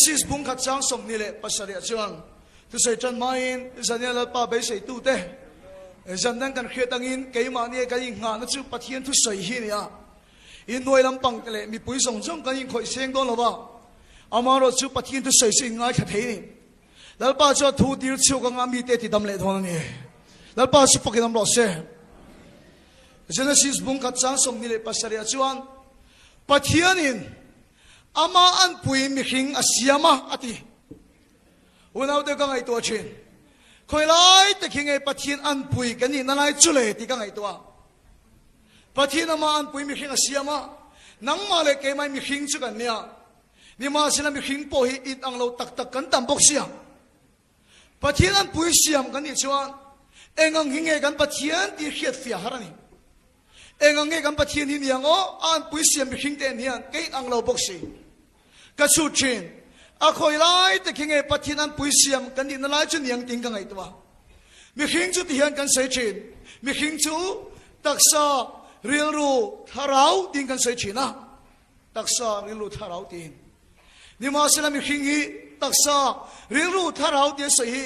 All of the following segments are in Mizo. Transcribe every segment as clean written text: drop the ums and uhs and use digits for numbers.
Genesis bung khat chang 27 ah chuan thusawi tan hmain Zania Lalpa beiseitute zan dang kan hriat angin keimahni kan inghahna chu Pathian thusawi hi a ni a. Inhnuai lampang te leh mipui zawng zawng kan inkhawih seng dawn lo va, amaherawh chu Pathian thusawi chu inngaithla thei a ni. Lalpa chuan thu dil chhuak anga mite ti dam leh dawn a ni. Lalpa chu fakin awm rawh se. Genesis bung khat chang 27 ah chuan Pathianin ama anpui mihring a siam a, a ti. Unaute ka ngaihtuah thin. Khawi lai te khi nge Pathian anpui kan nihna lai chu le tih ka ngaihtuah. Pathian ama anpui mihring a siam a, nangmah leh keimah mihring chu kan nia. Nimahsela mihring pawh hi in ang lo tak tak kan tam bawk sia. Pathian anpui siam kan nih chuan eng ang hi nge kan Pathian tih hriat fiah har a ni. Eng ang nge kan Pathian hi niang aw, a anpui siam mihring te en hian ka in ang lo bawk si. Ka chhut thin. A khawi lai te khi nge Pathian anpui siam kan nihna lai chu niang tiin ka ngaihtuah. Mihring chu ti hian kan sawi thin. Mihring chu taksa, rilru, thlarau tiin kan sawi thin a. Taksa, rilru, thlarau tiin. Nimahsela mihring hi taksa, rilru, thlarau tia sawi hi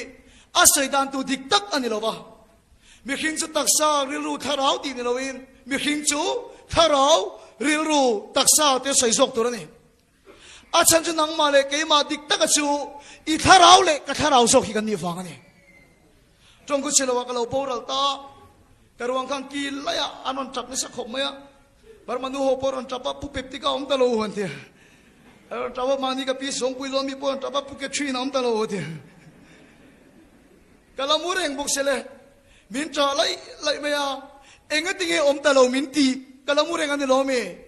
a sawi dan tur dik tak a ni lo va. Mihring chu taksa, rilru, thlarau tih ni loin mihring chu thlarau, rilru, taksa tia sawi zawk tur a ni. A chhan chu nangmah leh keimah dik taka chu i thlarau leh ka thlarau zawk hi kan nih vang a ni. Tawngku chhe loah ka lo boral ta, ka ruang khan ki laiah an rawn tap nasa khawp mai a. Burma nu ho pawh rawn tap a, Pu Peptika a awm ta lo an ti. A rawn tap a, mahni ka pi Sawngpui lawn mi pawh rawn tap a, Pu Catherine a awm ta lo a ti. Ka la mu reng bawk se le, min ṭah laih laih mai a, engatinge awm ta lo min ti, ka la mu reng a ni lo mi?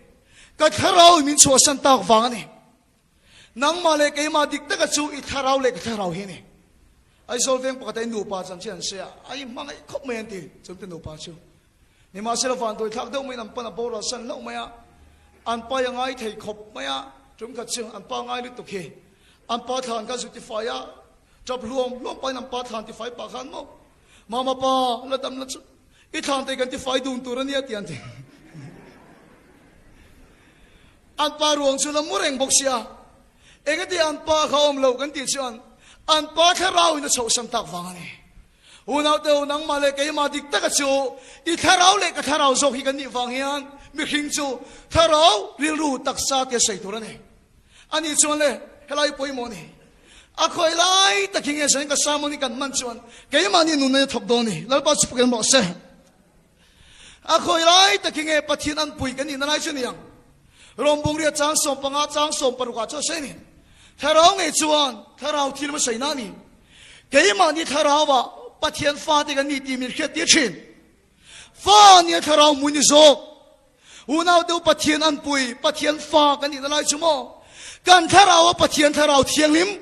Ka thlarau in min chhuahsan tak vang a ni. Nangmah leh keimah dik taka chu i thlarau leh ka thlarau hi a ni. Aizawl veng pakhat a i nupa chanchin an sawi a, a inhmangaih khawp mai an ti, chungte nupa chu. Nimahsela vanduai thlak deuh maiin an pan a boral san hlauh mai a, an pa i a ngai thei khawp mai a, tumkhat chu an pa ngai lutuk hi an pa thlan kha zu tifai a, tap hluam hluam pahin an pa thlan tifai pah khan maw Mama pa la dam la chu i thlan te kan tifai dun tur a nia ti an ti. An pa ruang chu la mu reng bawk sia, engati an pa kha awm lo kan tih chuan an pa thlarau in a chhohsan tak vang a ni. Unaute u, nangmah leh keimah dik taka chu i thlarau leh ka thlarau zawk hi kan nih vang hian mihring chu thlarau rilru taksa tia sawi tur a ni. A nih chuan le, helai pawimawh ni. A khawi lai tak hi nge sawiin ka sermon hi kan hman chuan keimahni nunna hi a thawk dawn ni. Lalpa chu pakin rawh se. A khawi lai tak hi nge Pathian an pui kan nihna lai chu ni ang. Rawmbungria chang 15 chang 16 ah chuan sawi a ni. Thlarau ngei chuan thlarau thil a sawi na a ni. Keimahni thlarauah Pathian fate kan ni tih min hriat tir thin. Fa nia thlarau hmui ni zawk. Unau deuh Pathian an pui, Pathian fa kan nihna lai chu maw? Kan thlarau a Pathian thlarau thianghlim,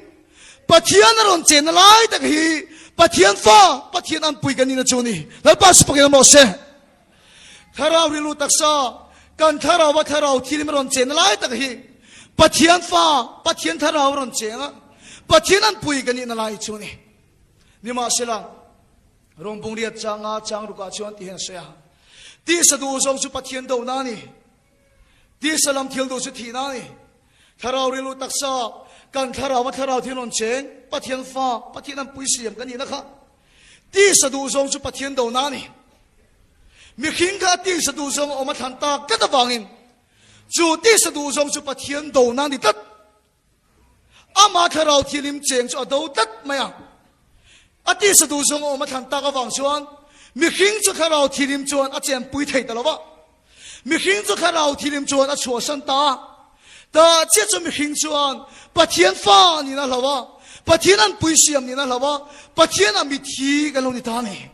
Pathian a rawn chenna lai tak hi Pathian fa, Pathian an pui kan nihna chu a ni. Lalpa chu pakin awm rawh se. Thlarau rilru taksa, kan thlarau a thlarau thianghlim a rawn chenna lai tak hi Pathian fa, Pathian thlarau a rawn cheng a, Pathian an pui kan nihna lai chu a ni. Nimahsela, Rawng riat changa chang rukah chuan ti hian a sawi a, Tisa duh zawng chu Pathian dohna a ni. Tisa lam thil duh chu thihna a ni. Thlarau rilru taksa, kan thlarau a thlarau thil rawn cheng, Pathian fa, Pathian an pui siam kan nihna kha. Tisa duh zawng chu Pathian dohna a ni. Mihring kha tisa duh zawng a awm a thlan tak tlat avangin chu tisa duh zawng chu Pathian dohna a ni tlat. Ama thlarau thianghlim cheng chu a do tlat mai a. A tisa duh zawng a awm a thlan tak avang chuan mihring chu thlarau thianghlim chuan a chenpui thei ta lo va. Mihring chu thlarau thianghlim chuan a chhuahsan ta a. Ta chiah chu mihring chuan Pathian fa niin a hlau a, Pathian an pui siam niin a hlau a, Pathian a mithi kan lo ni ta a ni.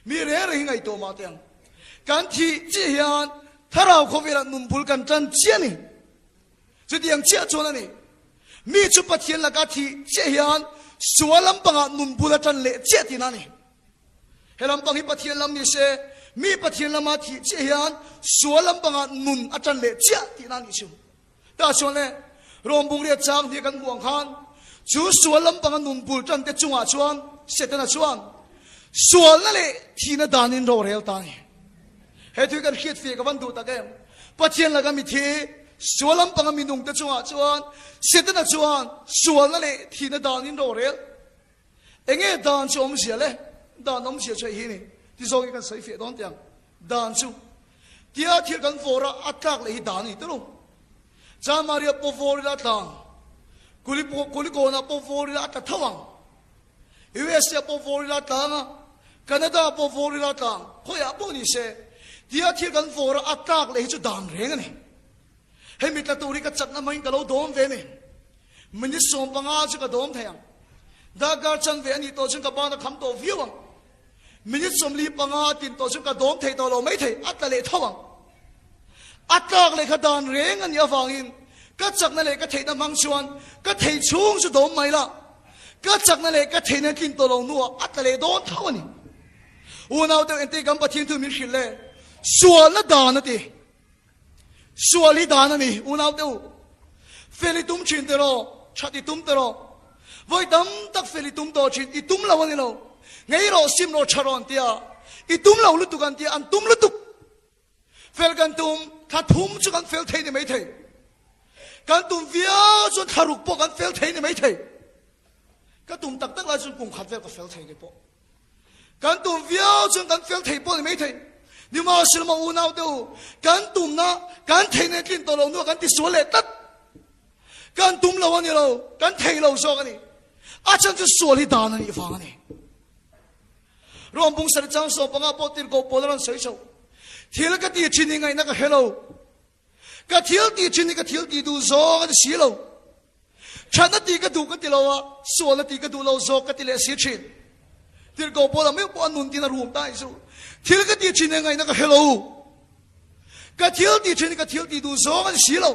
Mi reng reng hi ngaihtuah mah teh ang. Kan thih chiah hian thlarau khawvelah nun bul kan tan chiah a ni. Chutiang chiah chuan a ni. Mi chu Pathian laka thih chiah hian sual lampangah nun bul a tan leh chiah tihna a ni. He lampang hi Pathian lam ni se, mi Pathian lama thih chiah hian sual lampangah nun a tan leh chiah tihna a nih chu. Tah chuan le, Rawmbung riat chang hnih kan hmuh ang khan, chu sual lampanga nun bul tan te chungah chuan Setana chuan sualna leh thihna danin rorel ta a ni. He thu hi kan hriat fih ka van duh tak em? Pathian laka mithi. Sual lampanga minungte chungah chuan Setana chuan sualna leh thihna danin rorel. Enge dan chu awmzia le? Dan awmzia chu hei hi ni. Ti zawk hi kan sawi fiah dawn teh ang. Dan chu tia thil kan vawr a, a tlak leh hi dan a ni tawh lo. Chanmari ah pawh vawr ila a tla ang. Kulikawn ah pawh vawr ila a tla tho ang. USA ah pawh vawr ila a tla ang a, Canada ah pawh vawr ila a tla ang. Khawiah pawh ni se, tia thil kan vawr a, a tlak leh hi chu dan reng a ni. Hemi tla tur hi ka chakna hmangin ka lo dawm ve ni. Minute 15 chu ka dawm thei ang. Darkar chanve a nih tawh chuan ka ban a kham tawh viau ang. Minute 45 a tin tawh chuan ka dawm thei tawh lo mai thei, a tla leh tho ang. A tlak leh kha dan reng a nih avangin ka chakna leh ka theihna hmang chuan ka theih chhung chu dawm mai la. Ka chakna leh ka theihna tlin tawh lo hnuah a tla leh dawn tho a ni. Unau deuh engtin kan Pathian thu min hrilh le? Sualna dan a ti. Sual hi dan a ni, unau te u. Fel i tum thin te rawh, that i tum te rawh. Vawi tam tak fel i tum tawh thin, i tum lo a ni lo. Ngei rawh, sim rawh, tha rawh an ti a. I tum lo lutuk an ti a, an tum lutuk. Fel kan tum, thla thum chu kan fel thei ni mai thei. Kan tum viau chuan thla ruk pawh kan fel thei ni mai thei. Ka tum tak tak lai chuan kum khat vel ka fel thei kei pawh. Kan tum viau chuan kan fel thei pawh ni mai thei. Nimahsela unau te u, kan tumna kan theihna tlin tawh lo hnuah kan tisual leh tlat. Kan tum lo a ni lo, kan thei lo zawk a ni. A chhan chu sual hi dan a nih vang a ni. Rom bung sarih chang 15 pawh tirhkoh pawl a rawn sawi chho. Thil ka ti thin hi ngaihna ka hre lo. Ka thil tih thin hi ka thil tih duh zawng a ni si lo. Thatna tih ka duh ka ti lo a, sualna tih ka duh lo zawk ka ti leh si thin. Tirhkoh Paula meuh pawh a nun tin a rum ta aih chu. Thil ka tih thin hi ngaihna ka hre lo. Ka thil tih thin hi ka thil tih duh zawng a ni si lo.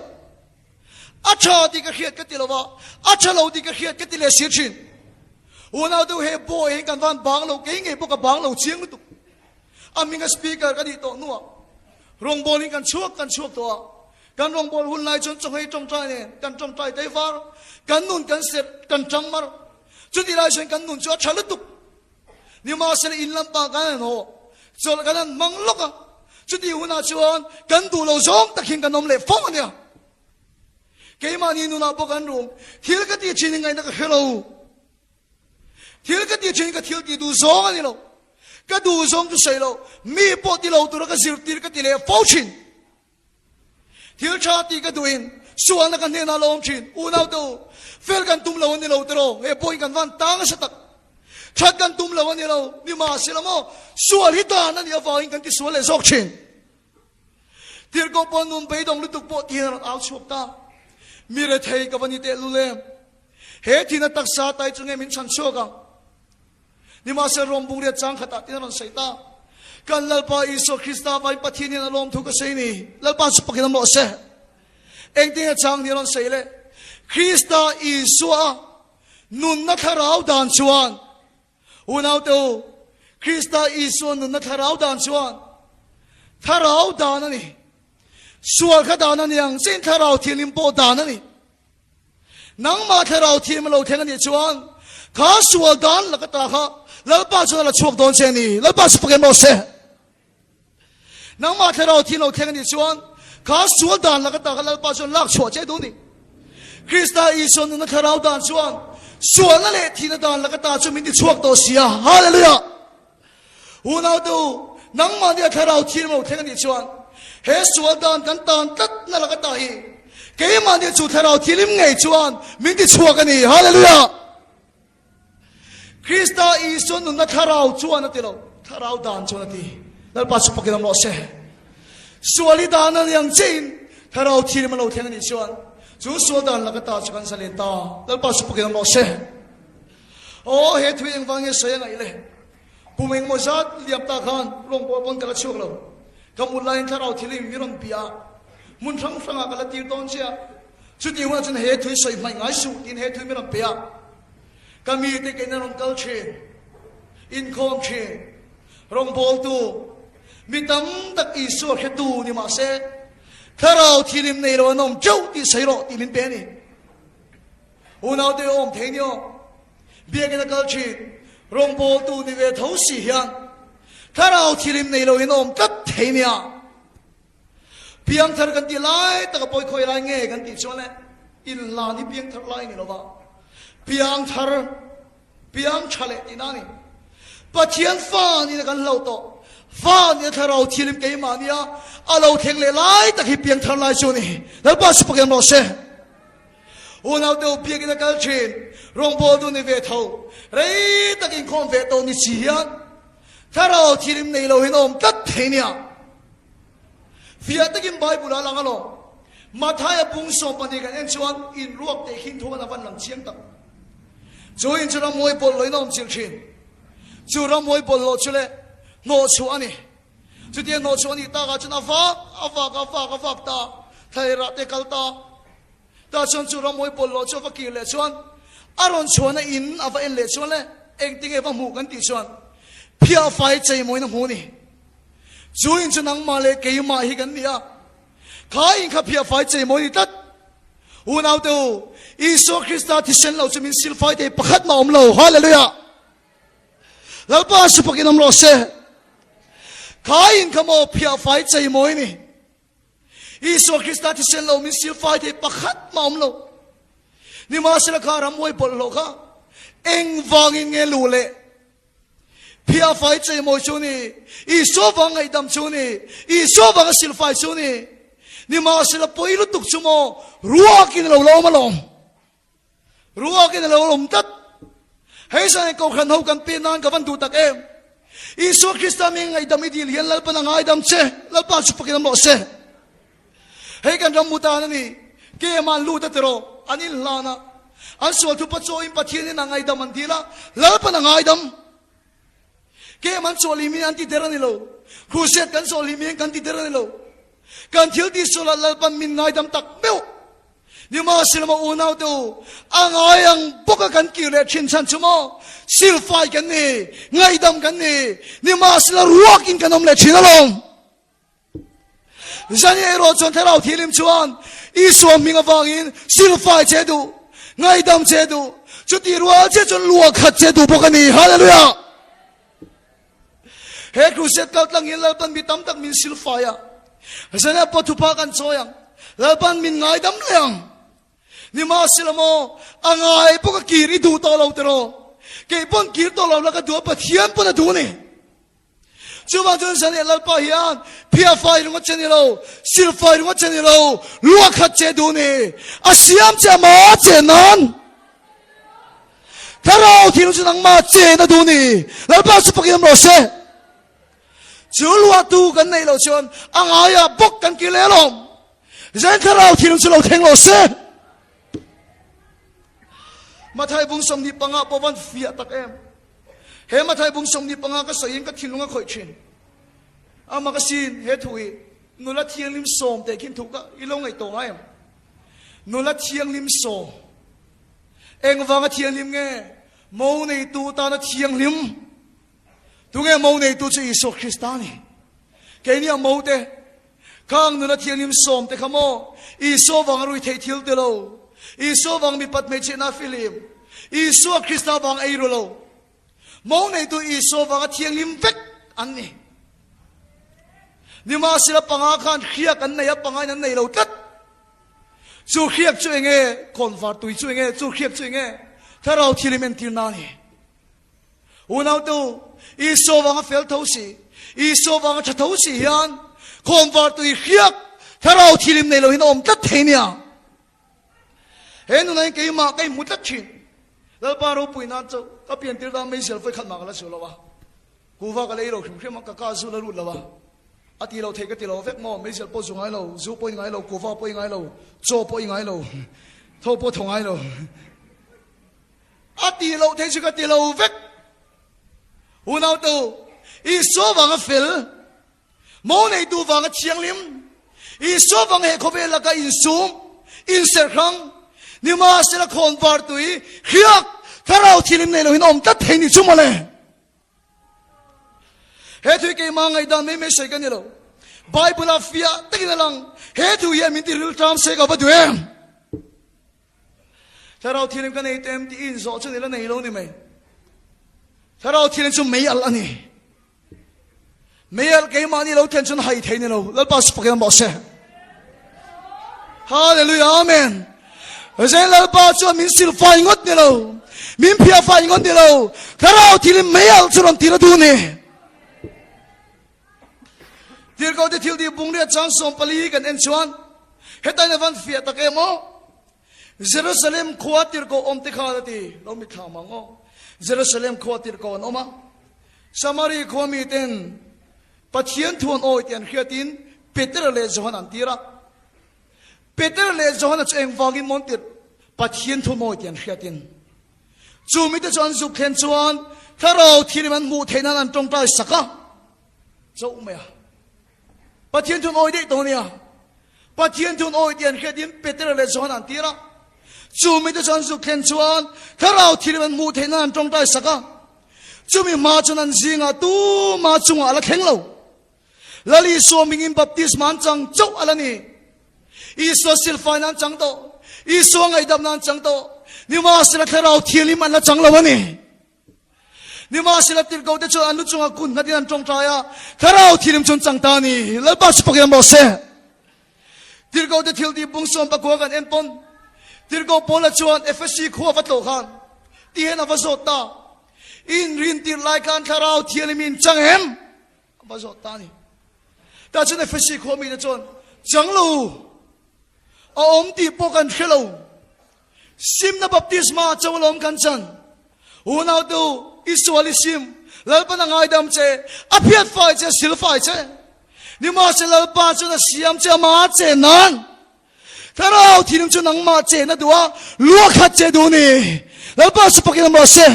A tha tih ka hriat ka ti lo a, a tha lo tih ka hriat ka ti leh si thin. Unau deuh he boy hi kan van bang lo, kei ngei pawh ka bang lo chiang lutuk. A hminga speaker ka nih tawh hnuah rawngbawlin kan chhuak kan chhuak tawh a, kan rawngbâwl hun lai chuan chawhmei tawngtai nen kan tawngtai tei var, kan nun kan serh kan tang mar. Chutih lai chuan kan nun chu a tha lutuk. Nimahsela in lampang kan han haw, chawlh kan han hmang lawk a, chutih hunah chuan kan duh lo zawng tak hian kan awm leh fo a nia. Keimahni nunah pawh kan rum, thil ka tih thin hi ngaihna ka hre lo. Thil ka tih thin ka thil tih duh zawng a ni lo. Ka duh zawng chu sawi lo, mi pawh ti lo tura ka zirtir ka ti leh fo thin. Thil tha tih ka duhin sualna ka hnenah lo awm thin. Unau te u, fel kan tum lo a ni lo tiraw? He pawhin kan van tang nasa tak. That kan tum lo a ni lo, nimahsela maw, sual hi dan a nih avangin kan tisual leh zawk thin. Tirhkoh pawh nun beidawng lutuk pawh tihian a rawn au chhuak ta. Mi rethei ka va ni tehlul em? He thihna taksa tai chu nge min chhan chhuak ang? Nimahsela Rom bungriat chang khatah tin a rawn sawi ta. Kan Lalpa Isua Krista vai Pathian hian a lawm thu ka sawi ni. Lalpa chu pakin a mawh se. Engtin nge chang ni a rawn sawi le? Krista Isua nunna thlarau dan chuan Unaute u, Krista Isua nunna thlarau dan chuan thlarau dan a ni. Sual kha dan a ni ang chiin thlarau thianghlim pawh dan a ni. Nangmah thlarau thiam a lo thleng a nih chuan kha sual dan laka ta kha Lalpa chuan a la chhuak dawn che a ni. Lalpa chu pakin rawh se. Nangmah thlarau thiam lo thleng a nih chuan kha sual dan laka ta kha Lalpa chuan lak chhuah che duh a ni. Krista Isua nunna thlarau dan chuan sualna leh thihna dan laka ta chu min ti chhuak tawh si a. Hallelujah! Unaute u, nangmah nia thlarau thiam lo thleng a nih chuan he sual dan kan tan tlatna laka ta hi keimah nia chu thlarau thilim ngei chuan min ti chhuak a ni. Hallelujah! Krista Isua nunna thlarau chuan a ti lo, thlarau dan chuan a ti. Lalpa chu pakin awm rawh se. Sual hi dan a ni ang chiin thlarau thilim a lo thleng a nih chuan chu sual dan laka ta chu kan zalen ta. Lalpa chu pakin awm rawh se. Aw he thui engvang nge sawi a ngaih le? Kum engmaw zat liam ta khan rawngbâwl pawn ka la chhuak lo. Ka mut laiin thlarau thilim mi rawn bia a, hmun hrang hrangah ka la tir dawn che a. Chutih hunah chuan he thui sawi hmaih ngai suh tiin he thui mi rawn pe a. Ka mite kein a rawn kal thin, inkhawm thin, rawngbawltu, mi tam tak Isua hretu ni mah se, thlarau thilim nei lo an awm teuh tih sawi rawh tih min pe a ni. Unaute awm thei ni aw, biakin a kal thin, rawngbawltu ni ve tho si hian thlarau thilim nei lo in awm tlat thei nia. Piangthar kan tih lai taka pawi khawi lai nge kan tih chuan le inhlan hi piangthar lai ni lova piangthar piang tha leh tihna a ni. Pathian fa nihna kan hlo tawh. Fa nihna thlarau thilim keimah nia a lo thleng leh lai tak hi piangthar lai chu a ni. Lalpa chu pakem rawh se. Unau te u biakin a kal thin, rawngbawl tu ni ve tho, rei tak inkhawm ve tawh ni si hian thlarau thilim nei lo hian a awm tlat thei nia. Fiah takin Bible ah lang alawm. Mathaia bung 12 kan en chuan in ruak teh khin thu an a van lang chiang tak. Chu in chu ramhuai bawlhhlawh in a awm chilh thin. Chu ramhuai bawlhhlawh chu leh hnawhchhuah a ni. Chutia hnawhchhuah a nih takah chuan a vak a vak a vak a vak ta, thlairah te kal ta. Tah chuan chu ramhuai bawlhhlawh chu a va kir leh chuan a rawn chhuahna in a va en leh chuan le engtinge va hmuh kan tih chuan phiahfai cheimawiin a hmu a ni. Chu in chu nangmah leh keimah hi kan ni a, kha in kha phiahfai cheimawi ni tlat. Unaute u, Isua Krista thisen lo chu min silfai thei pakhat mah awm lo. Hallelujah! Lalpa supakin awm rawh se. Kha in kha maw phiahfai cheimawi ni. Isua Krista thisen lo min silfai thei pakhat mah awm lo. Nimahsela kha ramhuai bawlhhlawh kha engvangin nge luh leh Phiahfai cheimawi chu ni, Isua vang ngaihdam chu ni, Isua vanga silfai chu ni. Nimahsela pawi lutuk chu maw ruakin a lo la awm alawm. Ruakin a lo awm tlat. Hei zan kohhran ho kan pin nan ka van duh tak em. Isua Krista mi ngaihdam i dil hian Lalpan a ngaidam che, Lalpa chu fakin awm rawh se. Hei kan ram mutan a ni. Keman lut a tiraw, an inhlan a. An sual thupa chawiin Pathianin a ngaidam an dil a, Lalpan a ngaidam. Keman chawlhlimin an ti der a ni lo. Crusade kan chawlhlimin kan ti der a ni lo. Kan thil tih sualah Lalpan min ngaidam tak meuh. Nimahsela unau te u, a ngai ang bawka kan kir leh thin chhan chu maw? Silfai kan ni, ngaidam kan ni, nimahsela ruakin kan awm leh thin alawm. Zani erawh chuan Thlarau Thianghlim chuan Isua hming avangin silfai che duh, ngaidam che duh, chuti rual che chuan luah khat che duh bawk a ni. Hallelujah! He crusade kal tlang hian Lalpan mi tam tak min silfai a. Zani pawh thupa kan chawi ang. Lalpan min ngaidam leh ang. Nimahsela maw, a ngai bawk a kir i duh tawh lo tiraw? Kei pawn kir tawh lo la ka duh a, Pathian pawn a duh a ni. Chuvang chuan Zaniah Lalpa hian phiahfai ringawt che ni lo, silfai ringawt che ni lo, luahkhat che duh ni. A siam che ama che nan. Thlarau thil chu nangmah che na duh ni. Lalpa chu pakin awm rawh se. Chu luahtu kan neih loh chuan a ngaiah bawk kan kir leh alawm. Zen thlarau thil chu lo thleng lo se. Mathai bung 25 pawh van fiah tak em. He Mathai bung 25 ka sawiin ka thinlung a khawih thin. Ama ka sin he thu hi nula thianghlim sawm teh khin thu ka i lo ngaih tawh ngai em? Nula thianghlim sawm. Engvanga thianghlim nge? Mo neitu tana thianghlim. Tunge mo neitu chu Isua Krista ni. Keini a mo te Khang nuna thianghlim sawm te kha maw Isua vang a rui theih thil ti lo, Isua vang mipat hmeichhiahna a fihlim, Isua Krista vang ei ru lo, mo neitu Isua vanga thianghlim vek an ni. Nimahsela panga khan hriak an nei a, panga in an nei lo tlat. Chu hriak chu enge? Khawnvar tui chu enge? Chu hriak chu enge? Thlarau thilim entirna a ni. Unaute u, Isua vanga fel tho si, Isua vanga tha tho si hian khawmvar tui hriak thlarau thilim nei lo hian a awm tlat thei nia. He nuna hian keimah ka inhmu tlat thin. Lalpa ropui nan chu ka pian tir dan meizial vawi khat mah ka la chu lo a. Kuva ka lei lo hrim hrim a, ka ka zu la lut lo a. A ti lo thei ka ti lo vek maw, meizial pawh zu ngai lo, zu pawh i ngai lo, kuva pawh i ngai lo, chaw pawh i ngai lo, tho pawh tho ngai lo. A ti loh thei chu ka ti lo vek. Unau te u, Isua vanga fel, mo neitu vanga thianghlim, Isua vanga he khawvel laka insum, inserhrang, nimahsela khawnvar tui, hriak, thlarau thilim nei lohin awm tlat thei ni chu mawle. He thu hi keimah ngaihdan mai mai sawi ka ni lo. Bible-ah fiah takin a lang, he thu hian min ti rilṭam se ka va duh em? Thlarau thianghlim ka nei tem tih in zawh chu ni la nei lo ni mai. Thlarau thianghlim chu mei alh a ni. Mei alh keimah ni lo thlen chuan hai thei ni lo. Lalpa chu fakin awm rawh se. Hallelujah Amen. Zen Lalpa chuan min sil fai ngawt ni lo, min phiah fai ngawt ni lo, Thlarau thil mei alh chu rawn tir a duh ni. Tirhkoh te thil tih bung riat chang 14 kan en chuan hetain a van fiah tak em aw. Jerusalem khua tirhkoh awm te khan a ti, lo mitthla mang aw. Jerusalem khua tirhkoh an awm a, Samari khua miten Pathian thu an awi tih an hriatin Petera leh Johana an tir a. Petera leh Johana chu engvangin maw an tirh? Pathian thu an awi tih an hriatin. Chu mite chu an zuk thlen chuan Thlarau Thianghlim an hmuh theih nan an tawngtai sak a. Chauh mai a. Pathian thu an awi daih tawh a nia. Pathian thu an awi tih an hriatin Petera leh Johana an tir a. Chu mite chu an zuk thlen chuan Thlarau Thianghlim an hmuh theih nan an tawngtai sak a. Chumi hma chuan an zingah tuma chungah a la thleng lo. Lal Isua mingin baptisma an chang chauh a la ni. Isua silfaina an chang tawh. Isua ngaihdamna an chang tawh. Nimahsela Thlarau Thianghlim an la chang lo a ni. Nimahsela tirhkohte chuan an lu chungah kun nghatin an tawngtai a, Thlarau Thianghlim chu an chang ta a ni. Lalpa chu fakin an rawh se. Tirhkohte thil tih bung 19 kan en pawn Tirhkoh Paula chuan Efesi khua va tlawh khan ti hian a va zawt ta, In rintir lai khan Thlarau Thianghlim in chang em? A va zawt ta a ni. Tah chuan Efesi khua mite chuan, Chang lo, a awm tih pawh kan hre lo. Simna baptisma cho alawm kan chan. Unautu, i sual i sim, Lalpan a ngaidam che, a phiat fai che, a sil fai che. Nimahse Lalpa chuan a siam che ama che nan. Thlarau thinlung chu nangmah che na duh a, lua khat che duh ni. Lalpa chu pakin awm rawh se.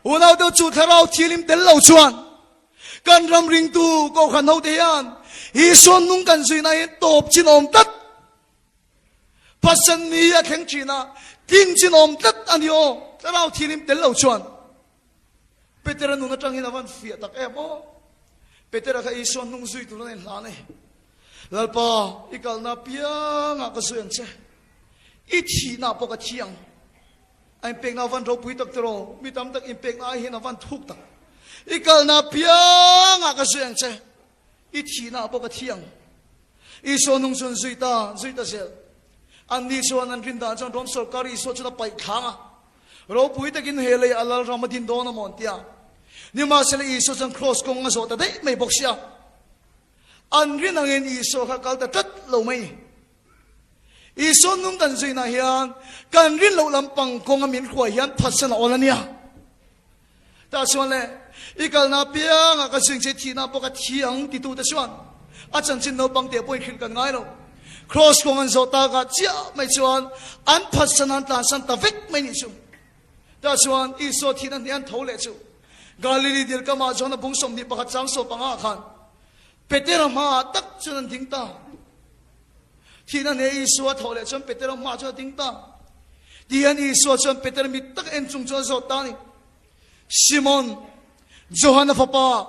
Unautu chu thlarau thilim tel lo chuan kan ram ringtu kohhran hote hian Isua nung kan zuina hi tawp chin awm tlat. Pasal ni a thleng thin a, tling chin awm tlat a ni aw, thlarau thilim tel lo chuan. Petera nun atangin a van fiah tak em aw. Petera kha Isua hnung zui tur a inhlan e. Lalpa, i kalna piangah ka zui ang che. I thihna pawh ka thi ang. A inpekna a van ropui tak tiraw, mi tam tak inpekna ai hian a van thuk tak. I kalna piangah ka zui ang che, i thihna pawh ka thi ang. Isua nung chuan zui ta, zui ta zel. Anni chuan an rin dan chuan Rom sorkar Isua chuan a paih thlang a. Ropui takin he lei a lal ram a din dawn a maw an ti a. Nimahsela Isua chuan kraws kawng a zawh ta daih mai bawk sia. An rin angin Isua kha kal ta tlat lo mai. Isua nung kan zuina hian kan rin loh lampang kawnga min hruai hian phatsan a awl a nia. Tah chuan le, i kalna piangah ka zing che thihna pawh ka thi ang titu te chuan a chanchin naupang te pawhin hrilh kan ngai lo. Cross kawng an zawh takah chiah mai chuan an phatsan an tlansan ta vek mai nih chu. Tah chuan Isua thihna hnih an tho leh chu Galili dil kamah chuan a bung 21 chang 15 khan Petera hmaah tak chuan an ding ta. Thihna hne Isua thawh leh chuan Petera hmaah chuan a ding ta. Tihian Isua chuan Petera mit tak en chung chuan a zawt ta a ni, Simon, Johana fapa,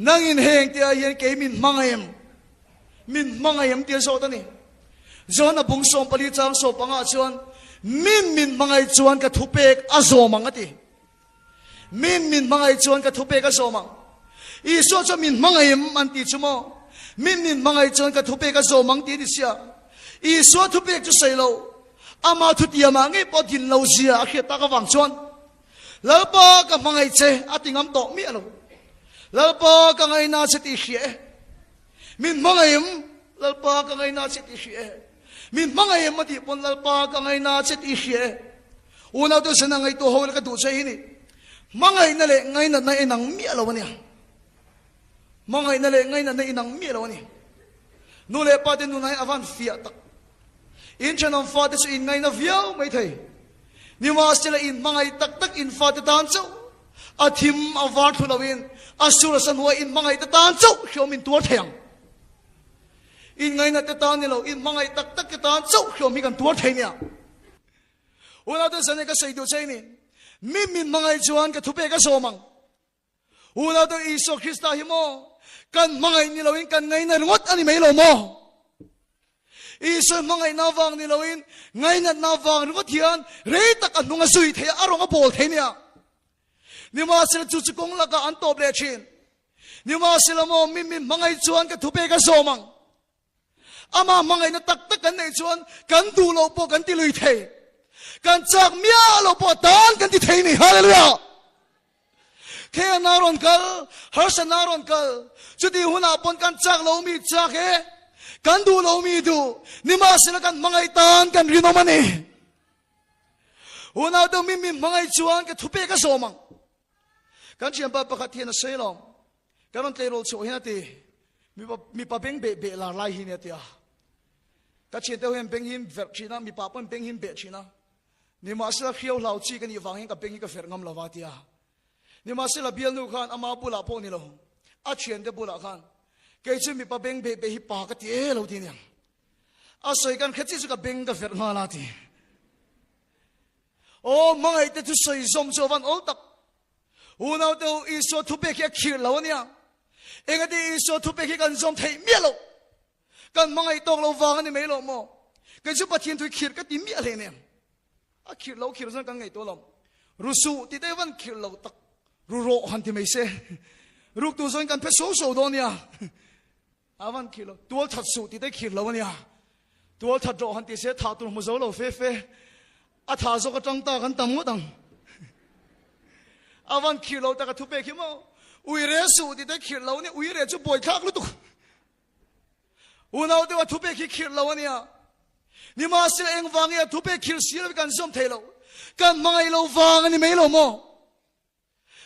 nangin heng te ah hian kei min hmangaih em? Min hmangaih em? tih a zawt a ni. Johana bung 14 chang 15 chuan, Min min hmangaih chuan ka thupek a zawm ang a ti. Min min hmangaih chuan ka thupek a zawm ang. Isua chuan min hmangaih em an ti chu maw? Min min hmangaih chuan ka thupek a zawm ang ti a ni sia. Isua thupek chu sawi lo, ama thutiamah ngei pawh din lo zia a hriat tak avang chuan Lalpa ka hmangaih che a ti ngam tawh miah lo. Lalpa ka ngaina che tih hria e. Min hmangaih em? Lalpa ka ngaina che tih hria e. Min hmangaih em a tih pawn Lalpa ka ngaina che tih hria e. Unaute zana ngaihtuah ho ila ka duh che hi ni. Hmangaihna leh ngainatna inang miah lo a nia. Hmangaihna leh ngainatna inang miah lo a ni. Nu leh pa te nunah hian a van fiah tak. In thenawm fate chu in ngaina viau mai thei. Nimahsela in hmangaih tak tak in fate tan chauh a thim a var thlu loin a sur a sa hnuai in hmangaih te tan chauh hriawm in tuar thei ang. In ngainat te tan ni lo, in hmangaih tak tak te tan chauh hriawm hi kan tuar thei nia. Unaute zane ka sawi duh che ni, mi min hmangaih chuan ka thupek a zawm ang. Unaute Isua Krista hi maw kan hmangaih ni loin kan ngaina ringawt a ni mai lo maw? Isua hmangaihna vang ni loin ngainatna vang ringawt hian rei tak a hnung a zui thei a, a rawng a bawl thei nia. Nimahsela chu chu kawng lakah an tawp leh thin. Nimahsela maw mi min hmangaih chuan ka thupek a zawm ang. Ama hmangaihna tak tak kan neih chuan kan duh loh pawh kan ti lui thei. Kan chak miah loh pawh tan kan ti thei ni. Hallelujah! Khen a rawn kal, harsatna a rawn kal. Chutih hunah pawn kan chak lo mi chak e, kan duh lo mi duh. Nimahsela kan hmangaih tan kan rinawm a ni. Unau deuh mi min hmangaih chuan ka thupek a zawm ang. Kan thianpa pakhat hian a sawi lo. Kan rawn tleirawl chhuah hian a ti, mipa beng beh beh lar lai hi nia ti a. Ka thiante ho hian beng hi verh thin a, mipa pawhin beng hi beh thin a. Nimahsela hriau hlau chi ka nih vang hian ka beng hi ka verh ngam lo va tia. Nimahsela bialnu khan ama bulah pawh ni lo, a thiante bulah khan kei chu mipa beng beh beh hi pa ka ti e lo ti aniang. A sawi kan hre chiah chu ka beng ka verh nghal a ti. Aw hmangaihte thu sawi zawm chu a van awl tak. Unaute u Isua thupek hi a khirh lo ania. Engati Isua thupek hi kan zawm theih miah loh. Kan hmangaih tawk lo vang a ni mai lo maw? Kei chu Pathian thui khirh ka ti miah hle nen. A khirh lo khirh chuan kan ngaihtuah lo. Rusuh ti te van khirh lo tak ru rawh han ti mai se. Ruk tur zawngin kan phe so so dawn nia. A van khirh lo. Tual that suh ti te khirh lo a nia. Tual that rawh han ti se thah tur hmu zo lo fe fe. A tha zawk atang ta kan tam ngawt ang. A van khirh lo tak a thupek hi maw? Uire suh ti te khirh lo nia. Uire chu buaithlak lutuk. Unau deuh a thupek hi khirh lo a nia. Nimahsela engvang nge a thupek khirh si lo hi kan zawm thei lo. Kan hmangaih lo vang a ni mai lo maw?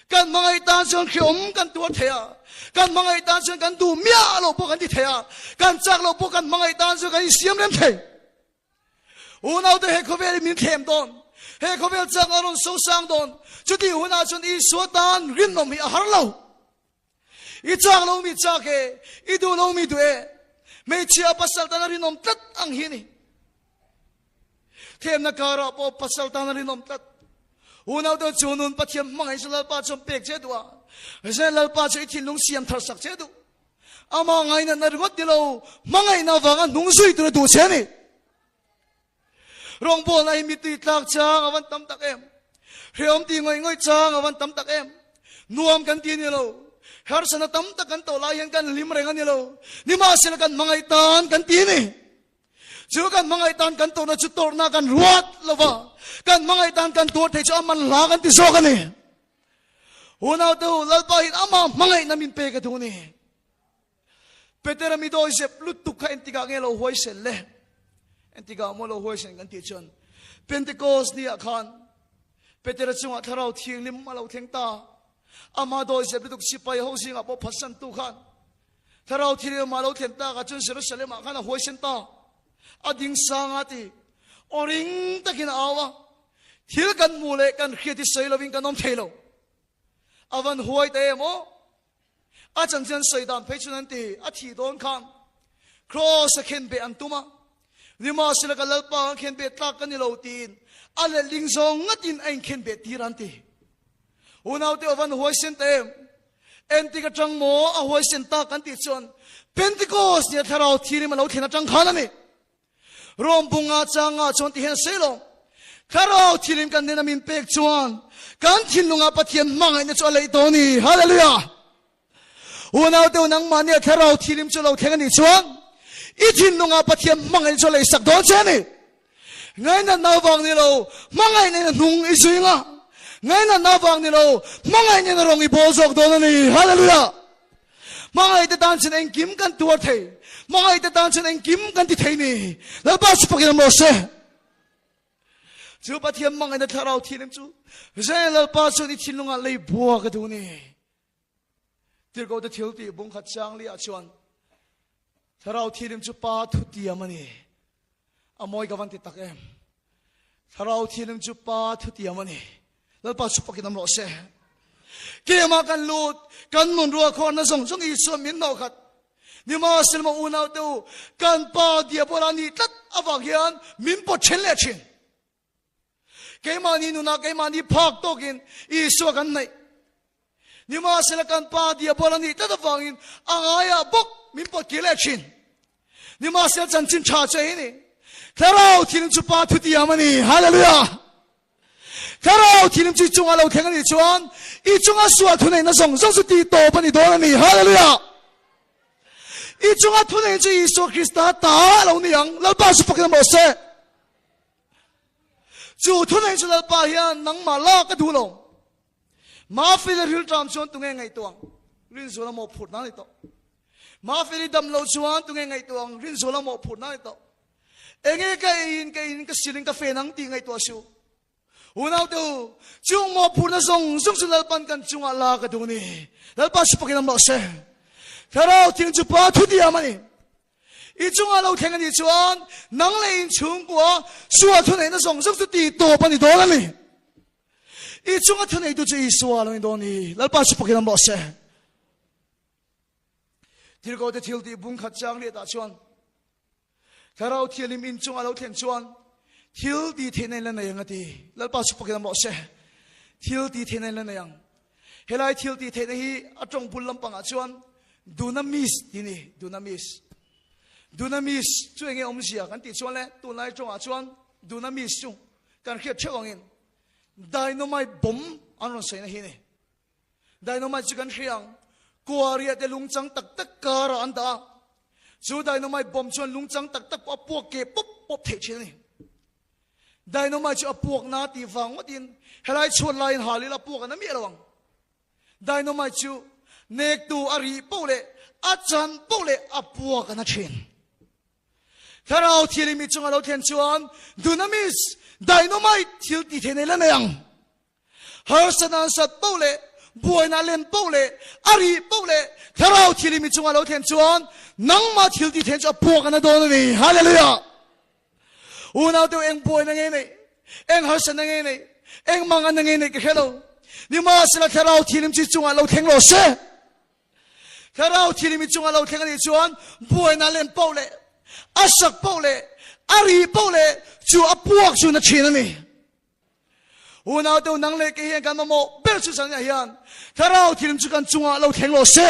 Kan hmangaih tan chuan hreawm kan tuar thei a, kan hmangaih tan chuan kan duh miah lo pawh kan ti thei a, kan chak lo pawh kan hmangaih tan chuan kan insiam rem thei. Unau te he khawvel hi min thlem dawn. He khawvel chak a rawn sosang dawn. Chutih hunah chuan Isua tan rinawm hi a har lo. I chak lo mi chak e, i duh lo mi duh e. Hmeichhia pasal tan a rinawm tlat ang hi a ni. Thlemna karah pawh pasal tan a rinawm tlat. Unaute chu nun Pathian hmangaih chu Lalpa chuan pek che duh a. Zen Lalpa chu i thinlung siam thar sak che duh. Amah ngainatna ringawt ni lo, hmangaihna avanga hnung zui tur a duh che a ni. Rawngbawlna hi mittui tlak chang a van tam tak em. Hreawm ti ngawih ngawih chang a van tam tak em. Nuam kan ti a ni lo. Harsana tam tak kan tawh lai hian kan hlim reng a ni lo. Nimahsela kan hmangaih tan kan ti a ni. Chu kan hmangaih tan kan tawrhna chu tawrhna kan ruat lo va. Kan hmangaih tan kan tuar thei chu a man hla kan ti zawk a ni. Unaute u, Lalpa hian amah hmangaihna min pek a duh a ni. Petera mi dawi zep lutuk kha entikah nge lo huaisen le? Entikah maw lo huaisen kan tih chuan Pentecost ni ah khan Petera chungah thlarau thianghlim a lo thleng ta. Ama dawi zep lutuk sipai ho zingah pawh phatsantu khan thlarau thianghlim a lo thlen takah chuan Jerusalem ah khan a huaisen ta. A ding sang a ti. Aw ring takin a au a. Thil kan hmuh leh kan hriat hi sawi lovin kan awm thei lo. A van huai ta em aw? A chanchin sawi dan phei chuan an ti, a thih dawn khan Kraws a khen beh an tum a, nimahsela ka Lalpa kan khen beh tlak ka ni lo tiin a letling zawng ngatin a inkhen beh tir an ti. Unaute aw van huaisen ta em? Entik atang maw a huaisen tak kan tih chuan Pentecost nia thlarau thirim a lo thlen atang khan a ni. Rom bunga changa chuan ti hian sawi lo. Thlarau thilin kan hnena min pek chuan kan thinlungah Pathian hmangaihna chu a leih tawh a ni. Hallelujah! Unau te nangmah nia thlarau thilim chu lo thleng a nih chuan i thinlungah Pathian hmangaihna chu a leihsak dawn che a ni. Ngainatna avang ni lo, hmangaihna in a hnung i zui nga. Ngainatna avang ni lo, hmangaihna in a rawng i bawl zawk dawn a ni. Hallelujah! Hmangaihte tan chuan engkim kan tuar thei. Hmangaihte tan chuan engkim kan ti thei ni. Lalpa chu fakin awm rawh se. Chu Pathian hmangaihna thlarau thianghlim chu Zen Lalpa chuan i thinlungah lei bua ka duh ni. Tirhkohte thil tih bung khat chang li ah chuan thlarau thianghlim chu Pa thutiam a ni. A mawi ka van ti tak em. Thlarau thianghlim chu Pa thutiam a ni. Lalpa chu fakin awm rawh se. Kema kan lut, kan nun ruah khawrna zawng zawng Isua min hnawh khat. Nimahsela maw unau te u, kan Pa Diabola nih tlat avang hian min pawt then leh thin. Keimahni nunah keimahni phak tawkin Isua kan hnaih. Nimahsela kan Pa Diabola nih tlat avangin a ngaiah bawk min pawt kir leh thin. Nimahsela chanchin tha chu ei ni. Thlarau thilim chu Pa thutiam a ni. Hallelujah! Thlarau thilim chu i chunga lo thleng a nih chuan i chunga sual thuneihna zawng zawng chu tih tawp a ni dawn a ni. Hallelujah! I chunga thunei chu Isua Krista ta a lo ni ang. Lalpa chu fakin emaw se. Chu thunei chu Lalpa hian nangmah lak a duh lo. Mafeli rilṭam chuan tunge ngaihtuah ang? Rinzuala mawhphurhna a ni tawh. Mafeli dam lo chuan tunge ngaihtuah ang? Rinzuala mawhphurhna a ni tawh. Enge ka eiin ka in ka silin ka fen ang tih ngaihtuah suh. Unaute u, chung mawhphurhna zawng zawng chu Lalpan kan chungah lak a duh a ni. Lalpa chu pakin awm rawh se. Thlarau thing chu Pa thutiam a ni. I chungah lo thleng a nih chuan nang leh inchhungkua sual thuneihna zawng zawng chu tih tawp a ni dawn a ni. I chunga thuneitu chu Isua lo ni dawn ni. Lalpa chu pakin awm rawh se. Thilkote thil tih bung khat chang riatah chuan Thlarau Thianghlim in chunga lo thlen chuan thil ti theihna in la nei ang a ti. Lalpa chu pakin awm rawh se. Thil ti theihna in la nei ang. Helai thil ti theihna hi a tawng bul lampangah chuan dunamis ti ni, dunamis. Dunamis chu enge awmzia kan tih chuan le tunlai tawngah chuan dunamis chu kan hriat theuh angin dynamite bomb an rawn sawi na hi ni. Dynamite chu kan hria ang. Kuaria te lungchang tak tak karah an dah a. Chu dynamite bomb chuan lungchang tak tak pawh a puak keh pawp pawp theih thin a ni. Dynamite chu a puak na tih vang ngawtin helai chhuat laiin hal ila puak an na miah lo ang. Dynamite chu nektu a rih poh leh a chan poh leh a puak a na thin. Thlarau thil i mi chunga lo thlen chuan dunamis, dynamite thil ti thei nei la nei ang. Harsa nan sat poh leh buaina len poh leh a rih poh leh thlarau thil i mi chunga lo thlen chuan nangmah thil ti thlen chu a puak a na dawn a ni. Hallelujah! Unau te eng buaina nge nei, eng harsatna nge nei, eng manganna nge nei ka hre lo. Nimahsela thlarau thilim chi chungah lo thleng lo se. Thlarau thilim i chunga lo thleng a nih chuan buaina len poh leh a sak poh leh a ri poh leh chu a puak chu na thin a ni. Unau te nang leh kei hian kan mamawh ber chu zan ah hian thlarau thilim chu kan chungah lo thleng lo se.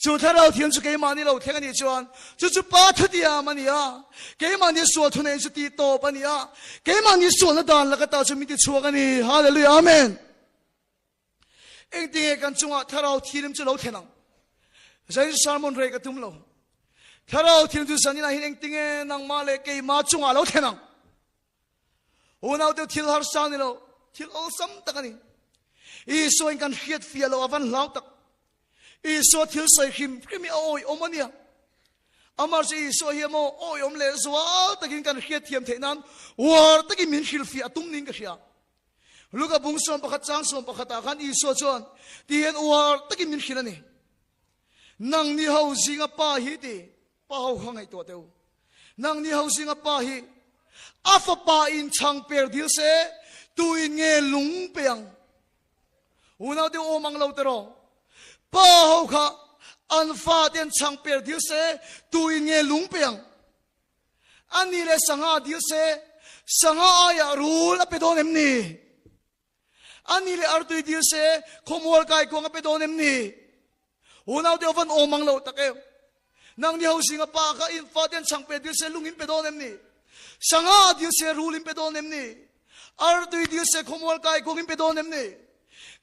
Chu thlarau thiam chu keimahni lo thleng a nih chuan chu chu Pa thutiam a ni a, keimahni sual thunei chu tih tawp a ni a, keimahni sualna dan laka ta chu min ti chhuak a ni. Hallelujah Amen. Engtinge kan chungah thlarau thilim chu lo thlen ang? Zain sermon rei ka tum lo. Thlarau thilim chu zanin ah hian engtinge nangmah leh keimah chungah lo thlen ang? Unaute thil harsa ni lo, thil awlsam tak a ni. Isua in kan hriat fiah lo avan hlau tak. Isua thil sawi hrim hrim hi a awi awm a nia. Amar chu Isua hi emaw awi awm leh zual takin kan hriat thiam theih nan uar takin min hrilh fiah a tum niin ka hria. Luka bung 11 chang 11 ah khan Isua chuan ti hian uar takin min hrilh a ni. Nang ni ho zinga pa hi ti Pa ho kha ngaihtuah teh u. Nang ni ho zinga pa hi a fapa in chhang per dil se, tu in nge lung pe ang? Unau te awm ang lo te rawh. Pa ho kha an fa te an chhang per dil se, tu in nge lung pe ang? Ani leh sangha dil se, sangha aiah rul a pe dawn em ni? Ani leh artui dil se, khawmual kaikuang a pe dawn em ni? Unau te avan awm ang lo tak em? Nang ni ho zinga pa kha in fa ten chhang pe dil se lung in pe dawn em ni? Sangha dil se rul in pe dawn em ni? Artui dil se khawmual kaikuang in pe dawn em ni?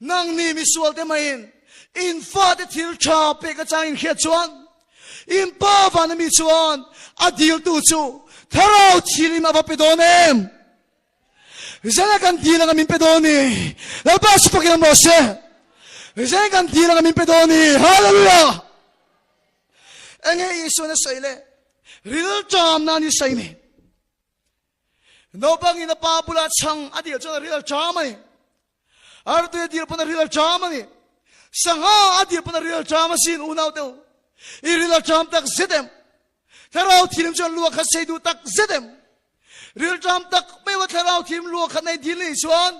Nang ni misual te maiin in fa te thil tha pe ka chang in hriat chuan in pa van ami chuan a dil tu chu thlarau thil in ava pe dawn em? Zena kan dil anga min pe dawn ni. Lalpa chu fakin awm rawh se. Zena kan dil anga min pe dawn ni. Hallelujah! Enge Isuan a sawi le? Rilṭam na ni sawi ni. Naupangin a pa bula chhang a dil chuan a ril a ṭam a ni. Artui a dil pawn a ril a ṭam a ni. Sangha a dil pawn a ril a ṭam asin unau te u. I ril a ṭam tak zet em? Thlarau thilim chuan lua kha sei duh tak zet em? Rilṭam tak meuha thlarau thilim lua kha nei dil nih chuan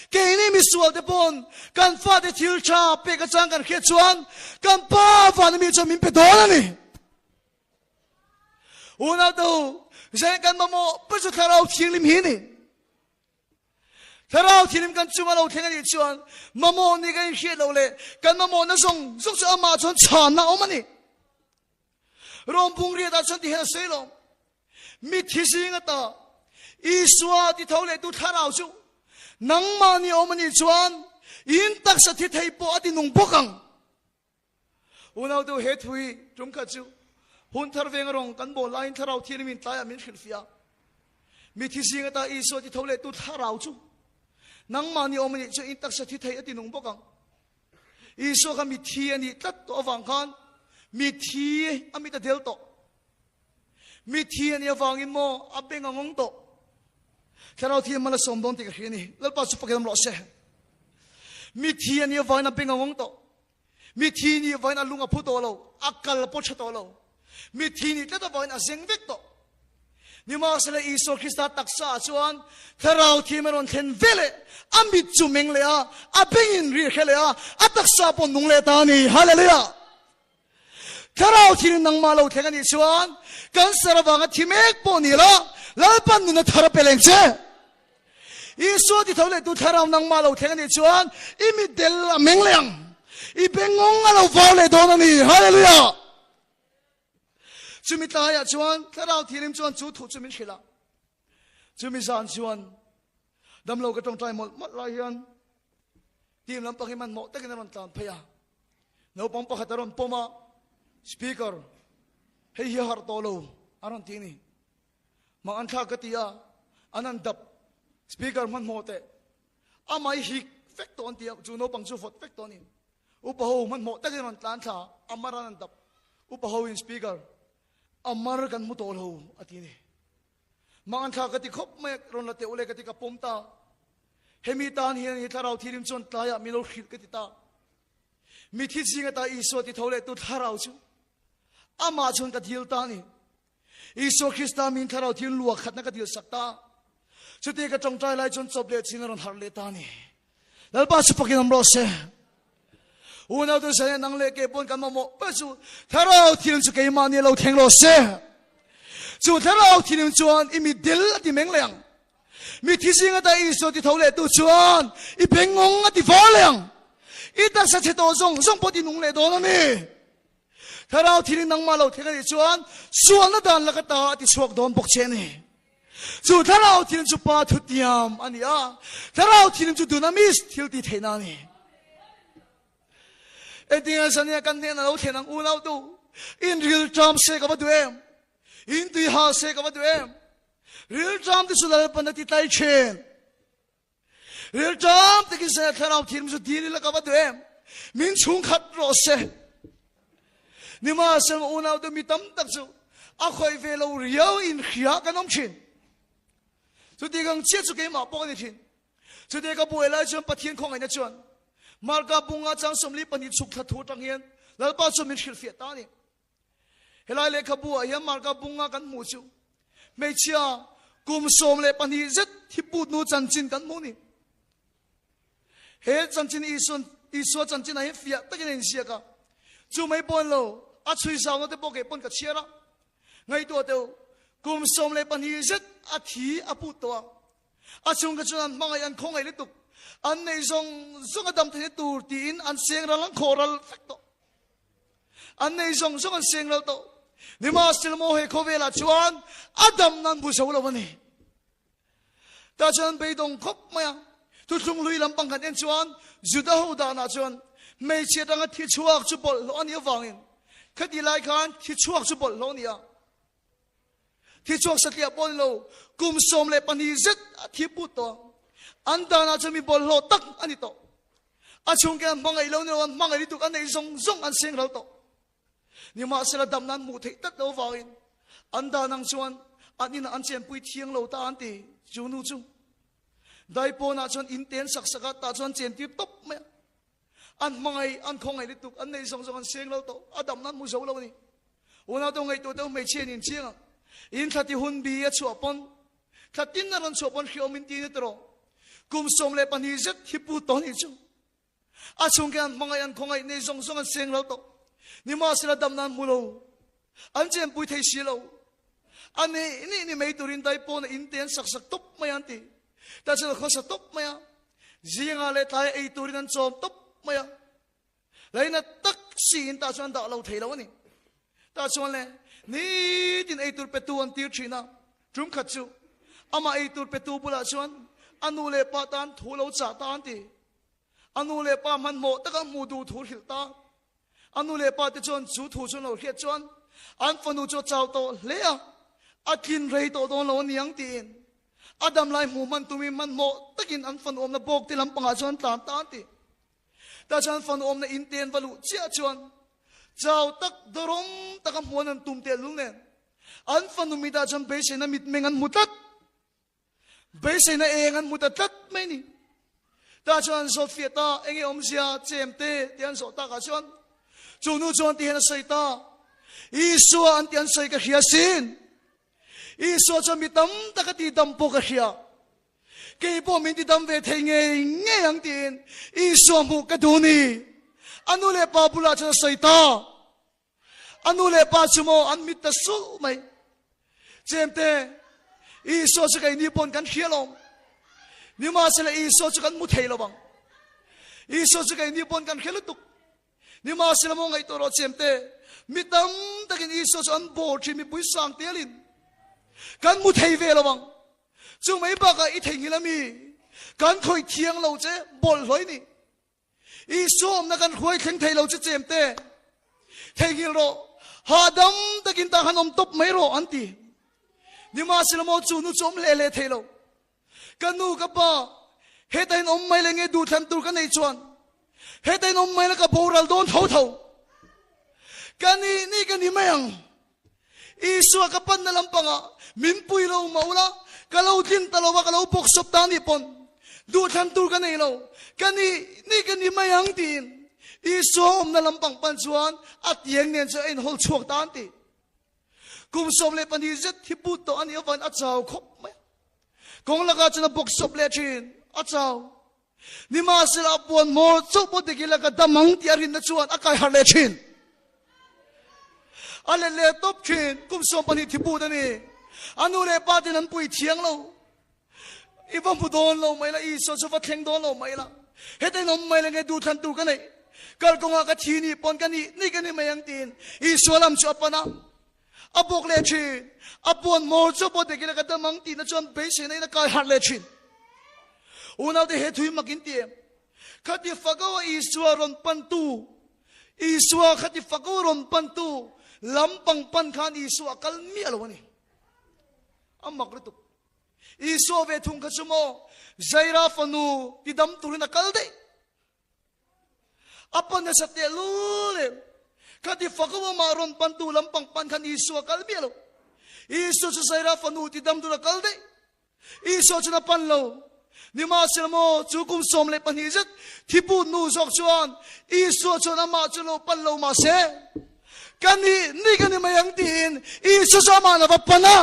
keini misual te pawn kan fate thil ṭha pek atang kan hriat chuan kan pa vana mi chuan min pe dawn a ni. Unau te u, zeng kan mamawh ber chu thlarau thianghlim hi a ni. Thlarau thilim kan chunga lo thleng a nih chuan mamawh ni kan inhriat loh leh kan mamawhna zawng zawng chu amah chuan chhanna a awm a ni. Rom bung riatah chuan ti hian a sawi lo. Mithi zing ata Isua ti tho leh tu thlarau chu nangmah ni awm a nih chuan in taksa thi thei pawh a ti nung bawk ang. Unau te u he thu hi tum khat chu hun thar veng a rawng kan bawl laiin Thlarau Thianghlim in tlaiah min hrilhfiah a. Mithi zing ata Isua ti tho leh tu Thlarau chu nangmah ni awm a nih chu in taksa thi thei a ti nung bawk ang. Isua kha mithi a nih tlat tawh avang khan mithi a mit a del tawh. Mithi a nih avangin maw a beng a ngawng tawh. Thlarau thi mal a sawm dawn tih ka hria a ni. Lalpa chu fakin awm rawh se. Mithi a nih avangin a beng a ngawng tawh. Mithi nih avangin a lung a phu tawh lo, a kal pawh tha tawh lo. Mithi nih tlat avangin a zeng vek tawh. Nimahsela Isua Krista taksa ah chuan Thlarau Thiam a rawn thlen ve leh, a mit chu meng leh a, a bengin ri a hre leh a, a taksa pawh nung leh ta a ni. Hallelujah! Thlarau Thiam nangmah lo thleng a nih chuan cancer avanga thi mek pawh ni la, Lalpan nun a thar a pe leng che. Isua ti tho leh tu Thlarau nangmah lo thleng a nih chuan i mitdel a meng leh ang, i bengawng a lo var leh dawn a ni. Hallelujah! Chumi tlaiah chuan Thlarau Thianghlim chuan chu thu chu min hrilh a. Chumi zan chuan damlo ka tawngtai mawlh mawlh lai hian team lampang hi hmanhmawh takin a rawn tlan phei a. Naupang pakhat a rawn pawm a, Speaker, hei hi a harh tawh lo a rawn ti a ni. Mak an thlak ka ti a, an han dap Speaker hmanhmawh teh. Amah hi hik vek tawh an ti a, chu naupang chu vawt vek tawh a ni. Upa ho hmanhmawh takin rawn tlan thla a, Amar an han dap. Upa ho in Speaker, Amar kan hmu tawh lo a ti a ni. Mak an thlak ka ti khawp mai a, rawn la teh ule ka ti ka pawm ta. Hemi tan hian hi Thlarau Thirim chuan tlaiah min lo hrilh ka ti ta. Mithi zing ata Isua ti tho leh tu Thlarau chu amah chuan ka dil ta a ni. Isua Krista min Thlarau Thirim luah khatna ka dil sak ta. Chuti ka tawngtai lai chuan chawp leh chin a rawn harh leh ta a ni. Lalpa chu fakin awm rawh se. Unau tu sane nang leh ke pawn kan mamawh ber chu Thlarau Thianghlim chu keimahni a lo thleng rawh se. Chu Thlarau Thianghlim chuan i mitdel a ti meng leh ang. Mithi zing ata Isua ti tho leh tu chuan i bengawng a ti var leh ang. I taksa chhe tawh zawng zawng pawh ti nung leh dawn a ni. Thlarau Thianghlim nangmah lo thleng a nih chuan sualna dan laka ta a ti chhuak dawn bawk che a ni. Chu Thlarau Thianghlim chu Pa thutiam a ni a, Thlarau Thianghlim chu dunamis thil ti theihna a ni. Engtinge zania kan hnena lo thlen ang unau tu, in rilṭam se ka va duh em? In tui ha se ka va duh em? Rilṭam te chu Lalpan a ti tlai ṭhin. Rilṭam takin se Thlarau Thianghlim chu dil ila ka va duh em? Min chhungkhat rawh se. Nimahsela unau te mi tam tak chu a khawih ve lo riau in hria kan awm thin. Chuti kang chiah chu keimah pawh ka ni thin. Chuti ka buai lai chuan Pathian khawngaihna chuan Marka bunga chang 42 chhuk thla thu atang hian Lalpa chuan min hrilhfiah ta a ni. Helai lehkhabu ah hian Marka bunga kan hmuh chu hmeichhia kum 12 zet thiput nu chanchin kan hmuh ni. He chanchin Isuan Isua chanchin ah hian fiah takin a inziak a. Chu mai pawn lo a chhui zauna te pawh kei pawn ka chhiar a. Ngaihtuah teuh kum 12 zet a thi a put tawh a. A chhungte chuan an hmangaih an khawngaih lutuk. An neih zawng zawng a dam theihna tur tiin an seng ral an khawh ral vek tawh. An nei zawng zawng an seng ral tawh. Nimahsela maw he khawvelah chuan a dam nan bu zo lo a ni. Tah chuan an beidawng khawp mai a. Thuthlung hlui lampang kan en chuan Juda ho danah chuan hmeichhia danga thi chhuak chu bawlhhlawh a nih avangin khati lai khan thi chhuak chu bawlhhlawh a ni a. Thi chhuak satliah pawh a ni lo, kum 12 zet a thi put tawh a. An danah chuan mi bawlhhlawh tak a ni tawh. A chhungte an hmangaih lo ni lo, an hmangaih lutuk an neih zawng zawng an seng ral tawh. Nimahsela damna an hmuh theih tlat lo avangin an dan ang chuan an inah an chenpui thiang lo ta an ti chu nu chu. Daipawnah chuan in te an sak sak a, tah chuan chentir tawp mai a. An hmangaih, an khawngaih lutuk, an neih zawng zawng an seng lo tawh, a damna an hmu zo lo a ni. Unau te ngaihtuah deuh hmeichhia in inchiang ang. In thla ti hun bi a chhuah pawn, thla tin a rawn chhuah pawn hriawm in ti ni tawh. Kum 12 zet hi pu tawh nih chu. A chhungte an hmangaih, an khawngaih, nei zawng zawng an seng lo tawh. Nimahsela damna an hmu lo. An chenpui thei si lo. A nih nih ni mai turin dai pawn a in te an sak sak tawp mai a an ti. Tah chuan a khawsa tawp mai a. Zingah leh tlai ei turin an chawm tawp mai a. Laina tak siin tah chuan an dah lo thei lo a ni. Tah chuan le nitin ei tur petu an tir thin a, tum khat chu amah ei tur petu bulah chuan a nu leh pa tan thu lo chah ta an ti. A nu leh pa hmanhmawh taka hmuh duh thu hrilh ta. A nu leh pa te chuan chu thu chu an lo hriat chuan an fanu chu a chau tawh hle a, a tlin rei tawh dawn lo a niang tiin a dam lai hmuh hman tumin hmanhmawh takin an fanu awmna bawk te lampangah chuan an tlan ta an ti. Tah chuan fanu awmna in te an va luh chiah chuan chau tak dawrawm taka hmuan an tum tehlul nen an fanu mitah chuan beiseina mitmeng an hmu tlat. Beiseina eng an hmu ta tlat mai ni. Tah chuan an zawt fiah ta, enge awmzia chem te tih an zawh takah chuan chu nu chuan ti hian a sawi ta, Isua an tih an sawi ka hria sin. Isua chuan mi tam tak a tihdam pawh ka hria. Kei pawh min tidam ve thei ngei ngei ang tiin Isua hmuh ka duh ni. A nu leh pa bulah chuan a sawi ta. A nu leh pa chu maw an mit ta sulh mai. Chemte, Isua chu keini pawn kan hria lawm. Nimahsela Isua chu kan hmu thei lo ang. Isua chu keini pawn kan hria lutuk. Nimahsela maw ngaihtuah rawh chemte, mi tam takin Isua chu an bawr thin mipui sang telin kan hmu thei ve lo ang. Chu mai bakah i theihnghilh ami kan khawih thiang lo che bawlhhlawih ni. Isua awmna kan hruai thleng thei lo che chem te, theihnghilh rawh, hahdam takin tah khan awm tawp mai rawh an ti. Nimahsela maw chu nu chu awm hle hle thei lo. Ka nu ka pa, heta in awm mai le nge duhthlan tur ka neih chuan heta in awm mai la ka boral dawn tho tho. Ka nih nih ka ni mai ang. Isua ka panna lampangah min pui lo mah ula, ka lo tlin ta lo a, ka lo bawksawp ta anih pawn duhthlan tur ka nei lo, ka nih nih ka ni mai ang tiin Isua awmna lampang pan chuan a tiang nen chuan a inhawl chhuak ta an ti. Kum 12 zet hi but tawh anih avangin a chau khawp mai a. Kawng lakah chuan a bawksawp leh thin, a chau. Nimahsela a puan hmawr chauh pawh dik ila ka dam ang tih a rinna chuan a kai harh leh thin. A let leh tawp thin. Kum 12 thi but a ni. A nu leh pa ten an pui thiang lo. I va hmu dawn lo mai la, Isua chu va thleng dawn lo mai la. Heta in awm mai la nge duhthlan tur ka neih. Kalkawngah ka thi nih pawn ka nih nih ka ni mai ang tiin Isua lam chu a pan a. A bawk leh thin. A puan hmawr chu pawh dik ila ka dam ang tihna chuan beiseina in a kai harh leh thin. Unaute he thui mak in ti em? Khati fako a Isua rawn pantu, Isua khati fako rawn pantu lampang pan khan Isua a kal miah lo a ni. A mak lutuk. Isua ve thung kha chu maw Jaira fanu tidam turin a kal daih. A pa nasa teh lul em? Khati fako amah rawn pantu lampang pan khan Isua kal miah lo. Isua chu Zaira fanu ti dam tur a kal daih. Isua chuan a pan lo. Nimahsela maw, chu kum 12 zet thiput nu zawk chuan Isua chuan amah chu lo pan lo mah se, ka nih nih ka ni mai ang tiin Isua chu amah la va pan a,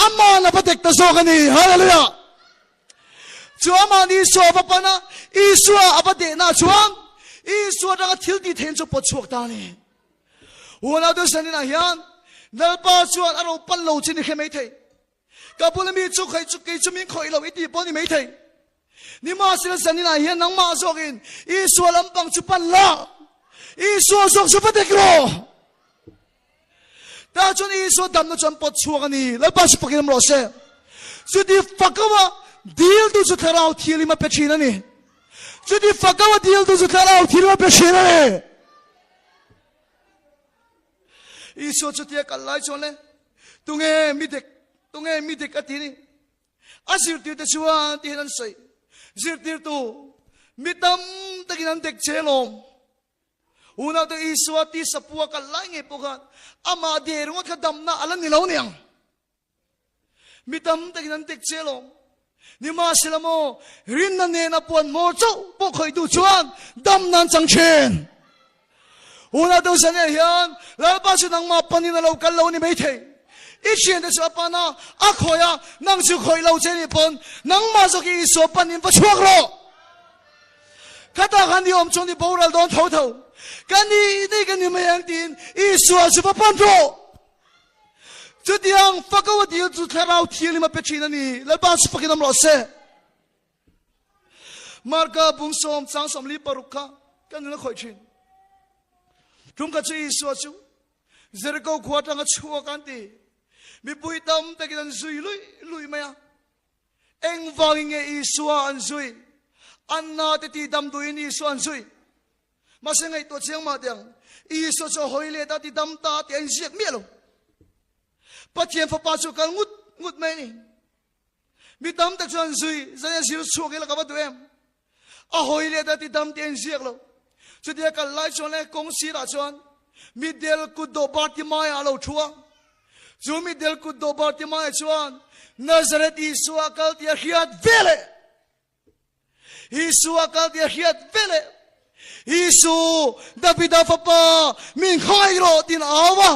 amah la va dek ta zawk a ni. Hallelujah! Chu amah nih Isua a va pan a, Isua a va dehna chuan Isua atanga thil tih theihna chu pawt chhuak ta a ni. Unau te zaninah hian Lalpa chuan a ro pan lo chin i hre mai thei. Ka bula mi chu kei chu kei chu min khawih lo i tih pawh ni mai thei. Nimahsela zaninah hian nangmah zawkin Isua lampang chu pan la, Isua zawk chu va dek rawh. Tah chuan Isua damna chu an pawt chhuak a ni. Lalpa chu fakin awm rawh se. Chuti fakawa diltu chu thlarau thianghlim a pe thin a ni. Chuti fakawa diltu chu thlarau thianghlim a pe thin a ni. Isua chutia kal lai chuan le, tunge mi dik, tunge mi dik a ti ni. A zirtirte chuan tihian an sawi, Zirtirtu, mi tam takin an dek che lawm. Unaute Isua tisa pua kal lai ngei pawh khan amah de ringawt kha damna a la ni lo niang. Mi tam takin an tek che lawm. Nimahsela maw, rinna nena puan hmawr chauh pawh khawihtu chuan damna an chang thin. Unaute Zania hian Lalpa chu nangmah panin a lo kal lo a ni maithei. I thiante chu a pan a, a khawih a, nang chu khawih lo che nih pawn nangmah zawk hi Isua panin va chhuak rawh. Khatah khan i awm chuan i boral dawn tho tho. Ka nih nih ka ni mai ang tiin Isua chu va pan rawh. Chutiang fako a dil chu thlarau thianghlim a pe thin a ni. Lalpa chu fakin awm rawh se. Marka bung sawm chang 46 kha kan nun a khawih thin. Tum kha chu Isua chu Jericho khua atanga chhuak an ti. Mipui tam takin an zui lui lui mai a. Engvangin nge Isua an zui? An nate ti dam duhin Isua an zui. Mahse ngaihtuah chiang mah teh ang, Isua chu a hawi let a, ti dam ta tih a inziak miah lo. Pathian fapa chu a kal ngut ngut mai a ni. Mi tam tak chuan zui zai a zir chhuak ila ka va duh em? A hawi let a ti dam tih a inziak lo. Chutia kal lai chuan le kawng sirah chuan mitdel kutdawh Bartimaia a lo thu a. Chu mitdel kutdawh Bartimaia chuan Nazareth Isua a kal tih a hriat veleh Isua kal tih a hriat veleh Isu, Davida fapa, min khawngaih rawh tiin a au a.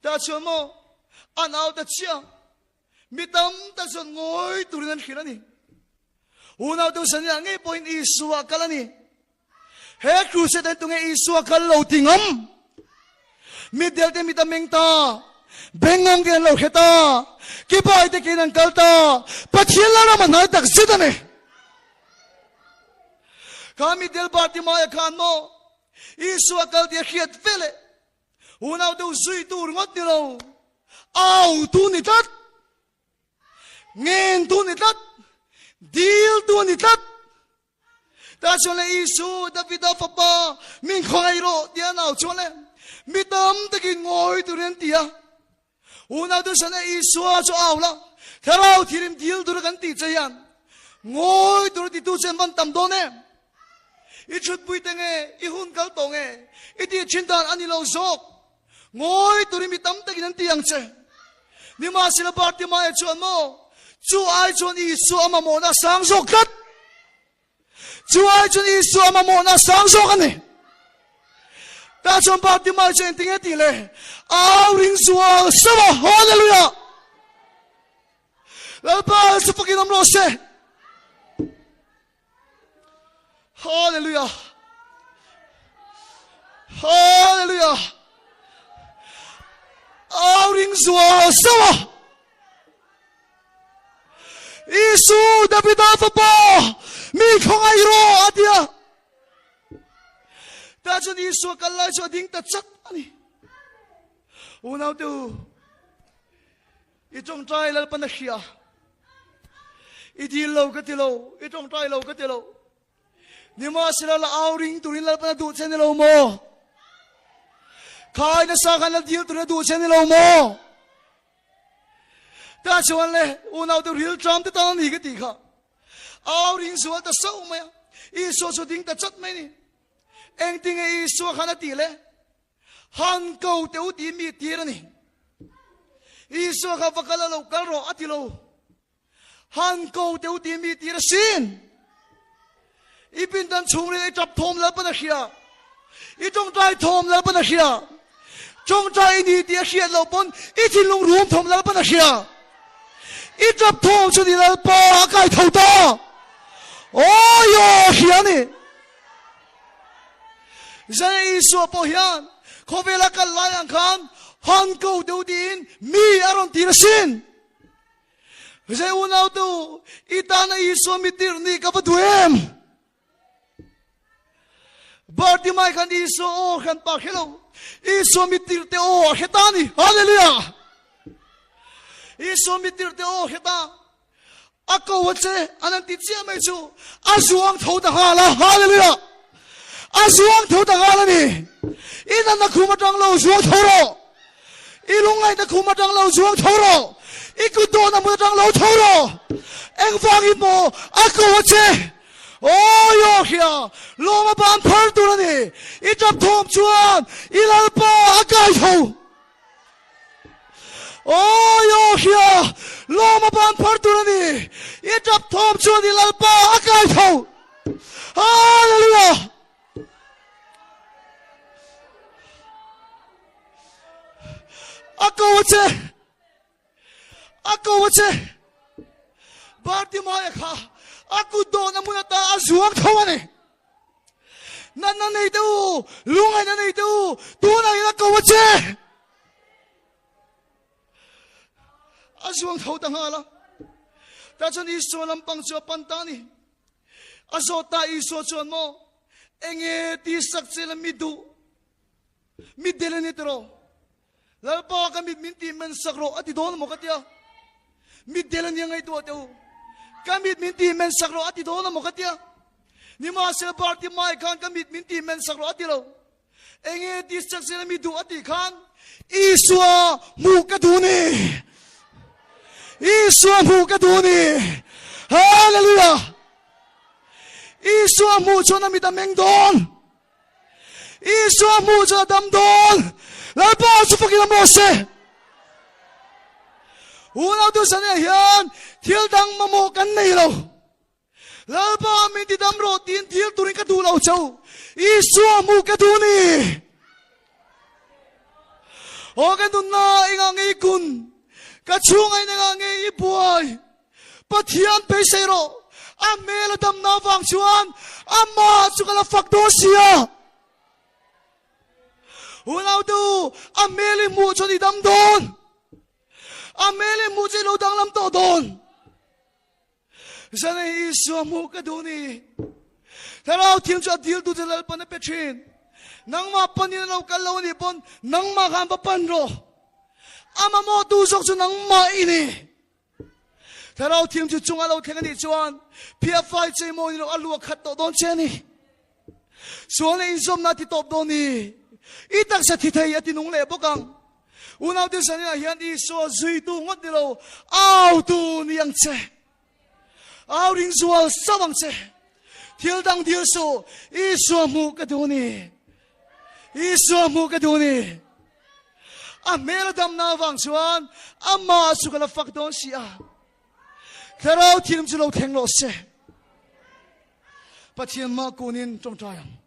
Tah chuan maw an au ta chiah mi tam tak chuan ngawi turin an hrilh a ni. Unau te Sania ngei pawhin Isua kal a ni. He crusade hian tunge Isua kal lo ti ngam? Mitdel te mit a meng ta, bengngawng te an lo hre ta, kibai te kein an kal ta, Pathian la ram a hnai tak zet a ni. Kha mitdel Bartimaia khan maw Isua kal ti a hriat veleh Unau deuh zui tur ngawt ni lo, au tu ni tlat, ngen tu ni tlat, dil tu ni tlat. Ta chuan le Isu, Davida fapa, min khawngaih rawh tia nau chuan le mi tam takin ngawi turin an ti a. Unau deuh chuan le Isua chu au la, thlarau thirim dil tura kan tih che hian ngawi tura titu chu an van tam dawn em? I thutpui te nge, i hun kal tawh nge, i tih thin dan a ni lo zawk. Ngawi turin mi tam takin an ti ang che. Nimahsela Bartimaea chuan maw, chu ai chuan Isua a mamawhna a sang zawk tlat. Chu ai chuan Isua a mamawhna a sang zawk a ni. Tah chuan Bartimaea chuan engtinge tih le? Au ring zual sauh a, Hallelujah! Lalpa chu fakin awm rawh se. Hallelujah. Hallelujah. Au ring zual sauh a. Isu Davida fapa mi khawngaih rawh a ti a. Tah chuan Isua kal lai chu a ding ta chat a ni. Unau te u, I tawngtai Lalpan a hria. I dil lo ka ti lo, i tawngtai lo ka ti lo. Nimahsela la au ring turin Lalpan a duh che ni lo maw? Khai nasa khan la dil turin a duh che ni lo maw? Ta chuan le unau te ril tram te tan ani ka ti kha. Au ring zual ta sauh mai a. Isua chu ding ta chat mai ni. Engtinge Isua khan a ti le? Han ko teh u tih mi tir a ni. Isua kha va kal a lo kal rawh a ti lo. Han ko teh u tih mi tir a sin. I pindan chhungril i tap thawm Lalpan a hria. I tawngtai thawm Lalpan a hria. Tawngtai i ni tih a hriat loh pawn i thinlung rum thawm Lalpan a hria. I tap thawm chu ni Lalpa a kai tho ta. Awi aw hria a ni. Zai Isua pawh hian khawvela kal lai ang khan han ko deuh tiin mi a rawn tir asin. Zai unau tu i tana Isua mi tirh ni ka va duh em? Bartimai khan Isua aw khan pa hre lo. Isua mi tirh te aw a hre ta ni. Hallelujah! Isua mi tirh te aw hre ta. A ko a che, an an ti chiah mai chu a zuang tho ta nghal a, Hallelujah! A zuang tho ta nghal a ni. I natna khum atang lo zuang tho rawh. I lungngaihna khum atang lo zuang tho rawh. I kut dawhna hmun atang lo tho rawh. Engvangin maw a ko a che? Aw Yohia, lawm a ban phar tur a ni. I tap thawm chuan i Lalpa a kai tho. Aw Yohia, lawm a ban phar tur a ni. I tap thawm chuan i Lalpa a kai tho. Hallelujah! A ko a che. A ko a che. Bartimaia kha a kut dawhna hmun ata a zuang tho a ni. Natna nei te u, lungaihna nei te u, tunah hian a ko a che. A zuang tho ta nghal a. Tah chuan Isua lampang chu a pan ta a ni. A zawt ta Isua chuan maw, enge ti sak che la mi duh, mi del a ni tiraw? Lalpa ka mit min tih men sak rawh a ti dawn maw ka tia. Mit del a nia ngaihtuah teh u. Ka mit min tih men sak rawh a ti dawn maw ka tia. Nimahsela Bartimai khan ka mit min tih men sak rawh a ti lo. Enge ti chak zel mi duh a tih khan Isua hmuh ka duh ni. Isua hmuh ka duh ni. Hallelujah. Isua hmuh chuan a mit a meng dawn. Isua hmuh chuan a dam dawn. Lalpa chu fakin a maw se. Unau tu sane hian thil dang mamawh kan nei lo. Lalpa min ti dam rawh tiin dil turin ka duh lo che u. Isua hmuh ka duh ni. Aw ka nunna engah nge i kun? Ka chhunga in engah nge i buai? Pathian beisei rawh. A hmel a damna avang chuan amah chu ka la fak dawn sia. Unau te u, a hmel i hmuh chuan i dam dawn. A hmel i hmuh chu i lo danglam tawh dawn. Zanei Isua hmuh ka duh ni. Thlarau Thiang chu a diltu che Lalpan a pe thin. Nangmah panin a lo kal lo a nih pawn nangmah khan va pan rawh. A mamawhtu zawk chu nangmah i ni. Thlarau Thiang chu chunga lo thleng a nih chuan phiahfai cheimaw ni lo a lu a khat tawh dawn che a ni. Sual leh inzawmna a ti tawp dawn ni. I taksa thi thei a ti nung leh bawk ang. Unaute zaninah hian Isua zuitu ngawt ni lo, autu ni ang che. Au ring zual sauh ang che. Thil dang dil suh, Isua hmuh ka duh ni. Isua hmuh ka duh ni. A hmel a damna avang chuan amah chu ka la fak dawn si a. Thlarau thiam chu lo thleng rawh se. Pathian mah kunin tawngtai ang.